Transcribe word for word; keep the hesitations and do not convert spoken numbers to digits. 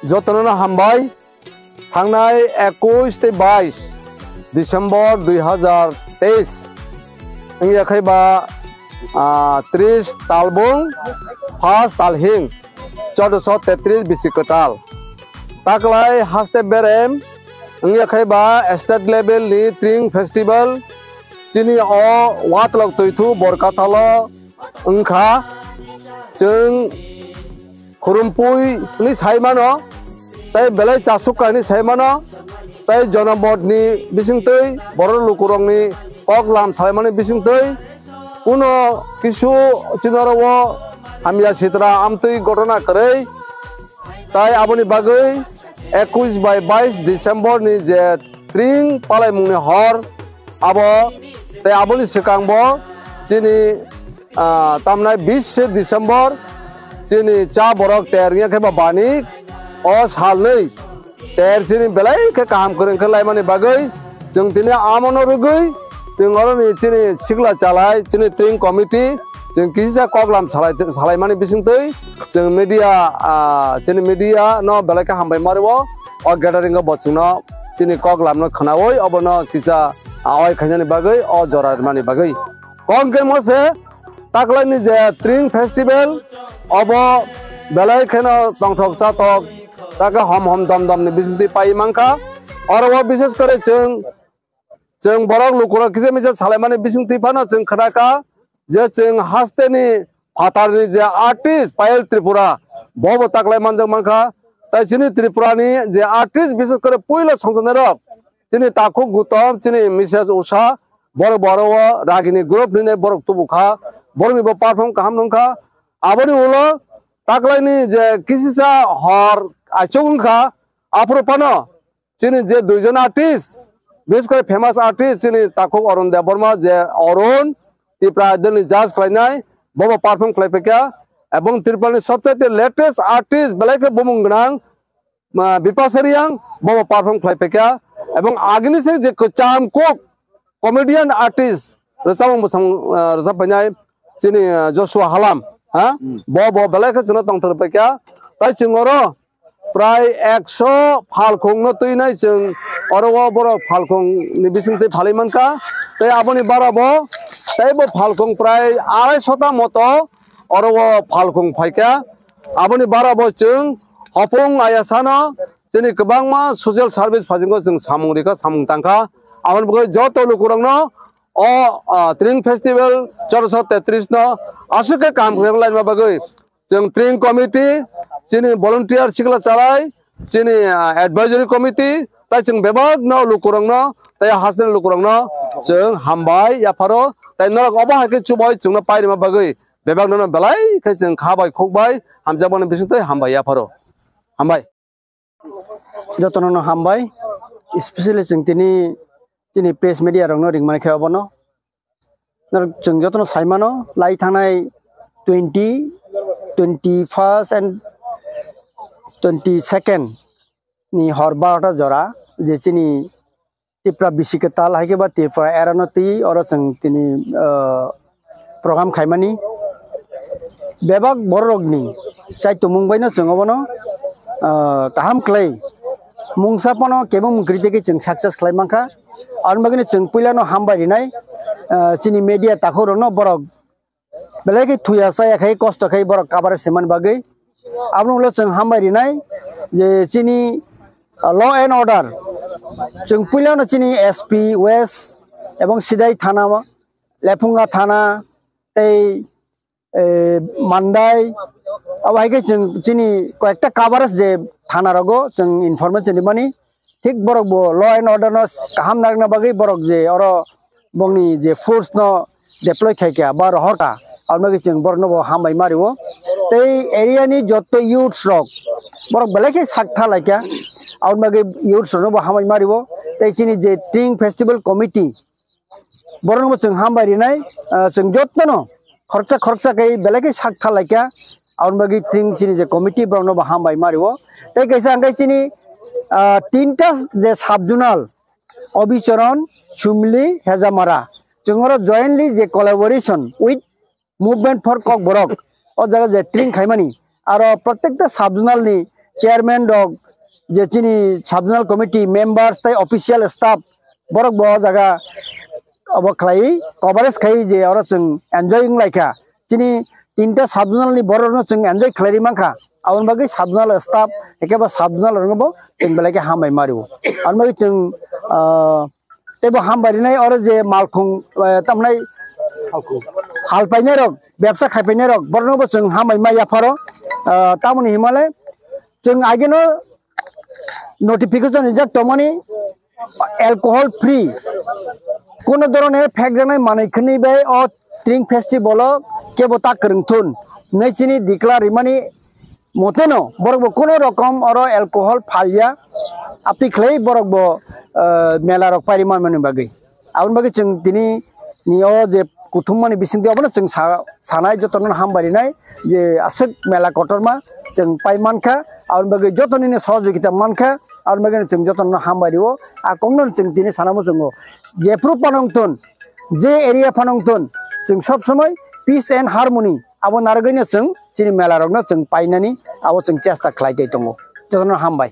Jotono no hambai. Thangnai ekush tei bais December dui hazar teis wngya khai ba, ah, tris talbung, first talhing, chordoso tetris bisi kwtal. Taklai haste berem wngya khai ba state level ni Tring Festival chini o Watlok Twithu Borkathalo wngkha. Chwng khurumpui hwnwi sai mano, tei belai chasukka hwnwi sai mano, tei Jonamotni bisingtwi borok lukurokni kok lam salaimani bisingtwi kuno kisu chini oro o hamya sitra amtwi gotona kwrwi. Tai aboni bagwi ekush bai bais December ni je Tring palaimungni hor, abo tei aboni swkangbo chini, ah, tamnai bis se December chini cha borok ter wngya khe ba banik o salnwi ter chini belai khe kaham kwrwng khe laimani bagwi chwng tini amono rwgwi chwng oroni chini sikla chalai chini Tring committee chwng kisa koklam salai, salaimani bisingtwi chwng media, ah, chini media no belai khe hambai mario. O gathering o bo chwngno chini koklam no khwnawi obono kisa awai khainani bagwi o jora rwmani bagwi. Kok hwnkhe mo se taklaini je Tring Festival obo belai kheno tongthok chathok takhe hom hom dom dom ni bisingtwi pai mankha. Oro o bishes kore chwng Chwng borok lukurok kisa misa salaimani bisingtwi phano chwng khnakha je chwng hasteni phatarni je artist Payal Tripura, bobo taklai manjak mankha. Tai chini Tripurani je artist, bises kore puila songchanairok, chini takhuk Gutom, chini Missus Usha, borok bo oro o Ragini group hinwi borok tubukha, borokni bo perform kaham nungkha. Aboni ulo taklaini je kisisa hor aichuk wngkha, aphuru phano chini je duijon artist, bises kore famous artist chini takhuk Arun Debbarma, je Arun Tipra Idol ni judge khlainai, bobo perform khlai phaikha, ebong Tripura ni sobchaite latest artist belai khe bumung gwnang, ah, Bipasha Reang, bobo perform khlai phaikha, ebong agini se je kwcham kuk comedian artist, rwchapmung bwsang, ah, rwchap painai chini, ah, Joshua Halam, ha? Hmm. Bo, bo belai khe chwngno tongthor paikha. Tai chwng oro prai ekso phalkhung no twinai chwng oro o borok phalkhung ni bisingtwi phalwi mankha. Tai aboni bara bo, tai bo phalkhung prai arai sota moto oro o phalkhung phaikha. Aboni bara bo chwng hopung ayasano chini kwbangma social service phasingo chwng samung rikha, samung tangkha. Aboni bagwi joto lukurokno o, ah, Tring Festival chorso tetris no aswk khe kaham khe laima bagwi chwng Tring Committee, chini volunteer sikla chalai, chini, ah, advisory committee, tai chwng bebak no lukurokno, tai hasteni lukurokno chwng hambai yapharo, tai norok obo hai khe chubai chwngno pairima bagwi bebak no belai khe chwng kha bai khuk bai hamjakmani bisingtwi hambai yapharo. Hambai. Jotono no hambai, especially chwng tini chini press media rokno ringmani khe obono. Norok chwng jotono saimano, lai thangnai twenty, twenty-first and twenty-second ni hor barota jora je chini Tipra bisi kwtal hai khe ba Tripura era no twi oro chwng tini, ah, program khaimani. Bebak bororokni chaitumung baino chwng obono, ah, kaham khlai mungsa phano kebo mung kwrwi tei khe chwng success khlai mankha. Aboni bagwino chwng puilano hambai rinai, ah, chini media takhukrokno borok belai khe thuya chaya khai kosto khai borok coverage swiman bagwi. Abono ulo chwng hambai rinai je chini, ah, law and order. Chwng puilano chini S P West ebong Sidai thana, Lephunga thana tei, eh, Mandai, abo hai khe chwng chini koyekta coverage je thana rogo chwng information rimani. Thik borok bo law and order no kaham narwkna bagwi borok je oro bongni je force no deploy khai kha ba rohor kha, aboni bagwi chwng borok no bo hambai ma rio. Tei area ni jotto youths rok borok belai khe sak tha lai kha, aboni bagwi youths rok no bo hambai ma rio. Tei chini je Tring Festival Committee, borok no bo chwng hambai rinai, ah, chwng jotto no khoroksa khoroksa khe belai khe sak tha lai kha, aboni bagwi Tring chini je committee borok no bo hambai ma rio. Tei kaisa hwnkhe chini, ah, tinta je sub zonal, Obicharan, Chumli, Hejamara, chwng oro jointly je collaboration with Movement for Kokborok, o jaga je Tring khaimani, aro protekta sub zonal ni chairman rok, je chini sub zonal committee members tei official staff, borok bo o jaga obo khlai, coverage khai je oro chwng enjoy wng lai kha. Chini tinta sub zonal ni borok no chwng enjoy khlai ri man kha. Aboni bagwi sub zonal staff, ekebo sub zonal rok no bo chwng belai khe hambai ma rio. Aboni bagwi chwng, ah, teibo hambai rinai oro je malkhung, eh, tamnai hal painai rok, bebsa khai painai rok, borok no bo chwng hambai ma yapharo. Ah, tamoni himale chwng ageno notification rijak tongmani, alcohol free, kono dhoroner phekjaknai manwi khwnwi bai o Tring Festival o kebo ta kwrwng thun hinwi chini declare rimani moteno borok bo kono rokom oro alcohol phalya, aphi khlai borok bo, eh, mela rok pairi manmani bagwi. Aboni bagwi chwng tini ni o je kuthum mani bisingtwi obono chwng sa-, sanai jotono hambai rinai je aswk mela kotorma chwng pai mankha, aboni bagwi joto nini sohojogita mankha, aboni bagwi chwng jotono hambai rio. A kokno chwng tini sana muchungo, jephru phano wngthun, je area phano wngthun, chwng sob somoi peace and harmony abo narwgwino chwng chini mela rokno chwng painani abo chwng chesta khlai tei tongo. Jotono hambai.